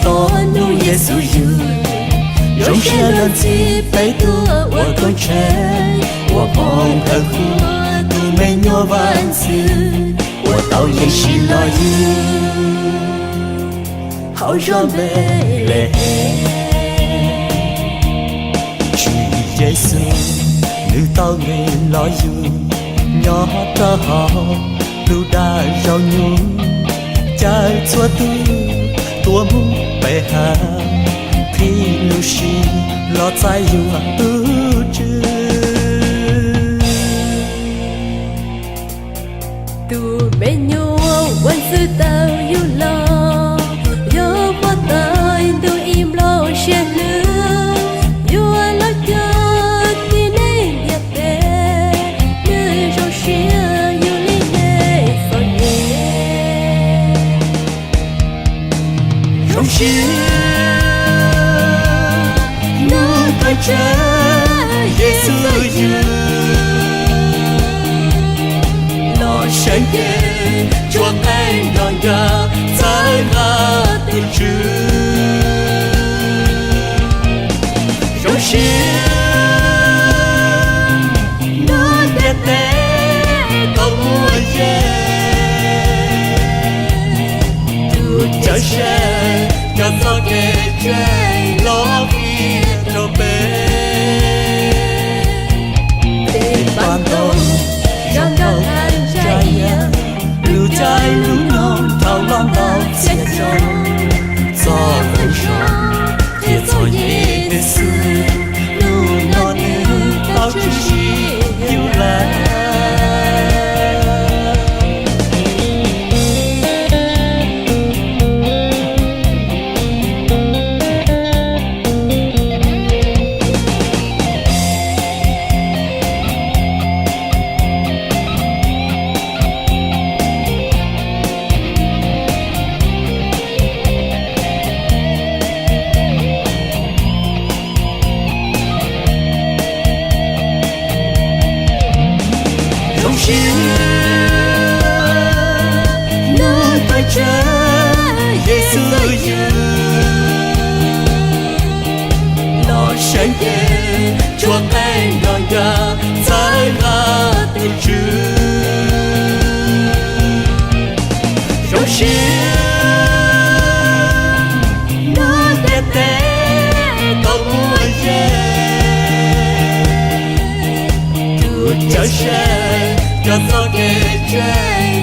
Txog hnub Yexus yug, zoo siab luag ntxhi peb tuaj ua koob tsheej, ua hmoov kawg huam tus me nyuam vaj ntxwv uas tau yeej siv los yug hauv zos Npelehees. Tswv Yexus nws tau nqis los yug nyob rau hauv lub dag zaum nyuj, caw txhua tus tuaj mus pe hawm, qhib lub siab los txais yuav tus Tswv. Tus me nyuam vaj ntxwv tawm yug los, yog pov tais ntuj ib nplooj siab hlwb, yuav los cog tib neeg ntiaj teb, nws zoo siab yug li nej txom nyem. Zoo siab hnub thawj tsam Yexus yug, los sawv cev tshuab qeej nrog ncaws txhawb nqa tus Tswv. Zoo siab hnub ntiaj teb tau muaj yeej, tus Cawmseej cov txoj kev ntseeg los qhia rau peb. Tej pab ntoo zoo nkauj tag ntsa iab, lub caij lub nyoog dhau los ntau txhia xyoo, txoj kev zog thiab txom nyem peb xwb, hnub no nws tau tshwm sim yug lawm. Zoo siab hnub thawj tsam Yexus yug, los sawv cev tshuab qeej nrog ncaws txhawb nqa tus Tswv. Zoo siab hnub ntiaj teb tau muaj yeej, tus Cawmseej cov txoj kev ntseeg